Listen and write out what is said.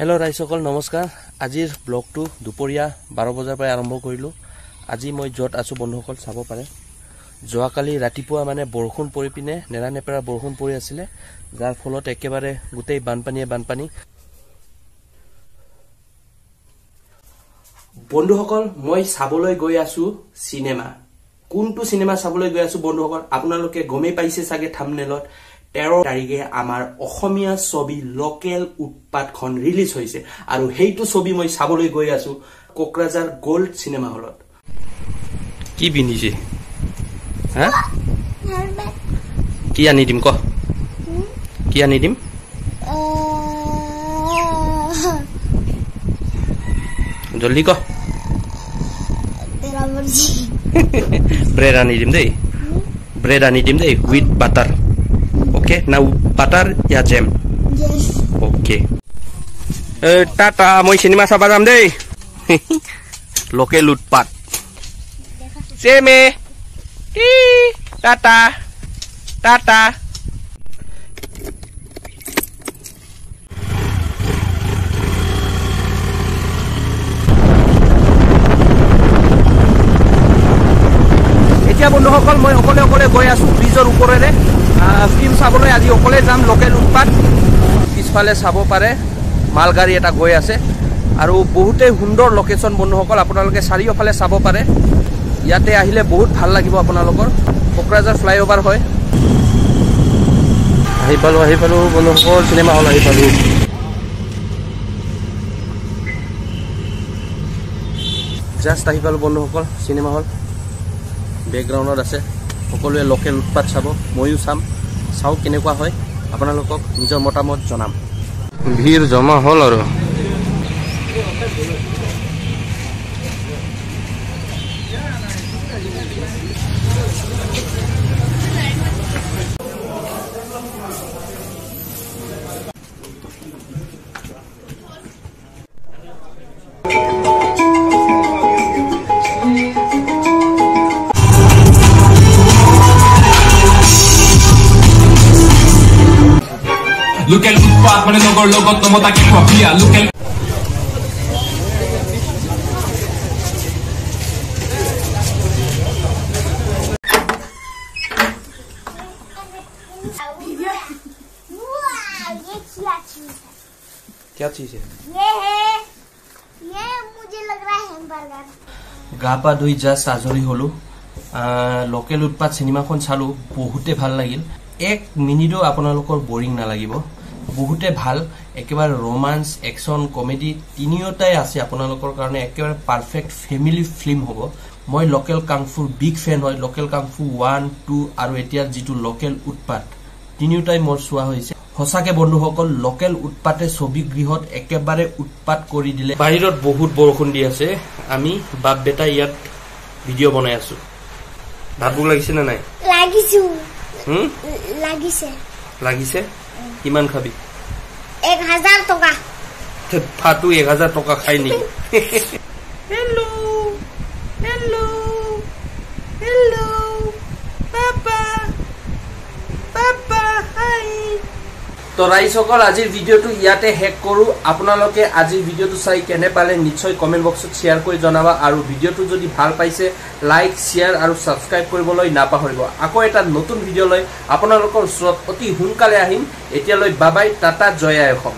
Hello' ৰাইজসকল, নমস্কাৰ। আজিৰ ব্লগটো দুপৰীয়া 12 বজাৰ পৰাই আৰম্ভ কৰিলোঁ। আজি মই য'ত আছোঁ বন্ধুসকল চাব পাৰে, যোৱাকালি ৰাতিপুৱা মানে বৰষুণ পৰি পিনে নেৰানেপেৰা বৰষুণ পৰি আছিলে, যাৰ ফলত একেবাৰে গোটেই বানপানীয়ে বানপানী। বন্ধুসকল, মই চাবলৈ গৈ আছোঁ চিনেমা। কোনটো চিনেমা চাবলৈ গৈ আছোঁ বন্ধুসকল আপোনালোকে গমেই পাইছে চাগে থাম্বনেইলত। 13 তাৰিখে আমাৰ অসমীয়া ছবি লোকেল উৎপাতখন ৰিলিজ হৈছে আৰু সেইটো ছবি মই চাবলৈ গৈ আছো কোকৰাঝাৰ গোল্ড চিনেমা হলত। কি পিন্ধিছে হা? কি আনি দিম ক? কি আনি দিম জলদি ক? ব্ৰেড আনি দিম দেই, ব্ৰেড আনি দিম দেই, with butter. Okay, now butter ya jam? Yes. Okay. Tata, moi cinema চাবা যাম দেই। লোকেল উৎপাত। চেমে। টাটা। টাটা। এতিয়া বন্ধুসকল মই অকলে অকলে গৈ আছো ব্ৰিজৰ ওপৰেৰে ফিল্ম চাবলৈ। আজি অকলে যাম লোকেল উৎপাত। পিছফালে চাব পাৰে মালগাড়ী এটা গৈ আছে আৰু বহুতেই সুন্দৰ লোকেশ্যন বন্ধুসকল, আপোনালোকে চাৰিওফালে চাব পাৰে। ইয়াতে আহিলে বহুত ভাল লাগিব আপোনালোকৰ। কোকৰাঝাৰ ফ্লাইঅভাৰ হয়। আহি পালোঁ, আহি পালোঁ বন্ধুসকল, চিনেমা হল আহি পালোঁ। জাষ্ট আহি পালোঁ বন্ধুসকল, চিনেমা হল বেকগ্ৰাউণ্ডত আছে। সকলোৱে লোকেল উৎপাত চাব, ময়ো চাম, চাওঁ কেনেকুৱা হয়, আপোনালোকক নিজৰ মতামত জনাম। ভিৰ জমা হ'ল আৰু। লোকেল উৎপাত মানে লগৰ লগত নমতাকে খোৱা বিয়া। লোকেল ये क्या चीज है? क्या चीज है ये? है ये मुझे लग रहा है हैमबर्गर। গা পা ধুই জাষ্ট আজৰি হলো। লোকেল উৎপাত চিনেমাখন চালো, বহুতে ভাল লাগিল। এক মিনিটো আপোনালোকৰ বৰিং নালাগিব, বহুতে ভাল। একেবাৰে ৰোমাঞ্চ, একশ্যন, কমেডি তিনিওটাই আছে আপোনালোকৰ কাৰণে। একেবাৰে পাৰফেক্ট ফেমিলি ফিল্ম হ'ব। মই লোকেল কাংফুৰ বিগ ফেন হয়। লোকেল কাংফু 1, 2 আৰু এতিয়া যিটো লোকেল উৎপাত তিনিওটাই মোৰ চোৱা হৈছে। সঁচাকে বন্ধুসকল, লোকেল উৎপাতে ছবিগৃহত একেবাৰে উৎপাত কৰি দিলে। বাহিৰত বহুত বৰষুণ দি আছে, আমি বাপ বেটা ইয়াত ভিডিঅ' বনাই আছো। ভাত ভোক লাগিছে নে নাই? লাগিছো। লাগিছে। লাগিছে? কিমান খাবি? 1000 টকা। ফাটো 1000 টকা খাই নেকি? Hello' hello' hello' papa papa hi. তো ৰাইজসকল, আজিৰ ভিডিঅ'টো ইয়াতে শেষ কৰোঁ। আপোনালোকে আজিৰ ভিডিঅ'টো চাই কেনে পালে নিশ্চয় কমেণ্ট বক্সত শ্বেয়াৰ কৰি জনাবা। আৰু ভিডিঅ'টো যদি ভাল পাইছে লাইক, শ্বেয়াৰ আৰু ছাবস্ক্ৰাইব কৰিবলৈ নাপাহৰিব। আকৌ এটা নতুন ভিডিঅ' লৈ আপোনালোকৰ ওচৰত অতি সোনকালে আহিম। এতিয়ালৈ বাবাই, টাটা, জয় আই অসম।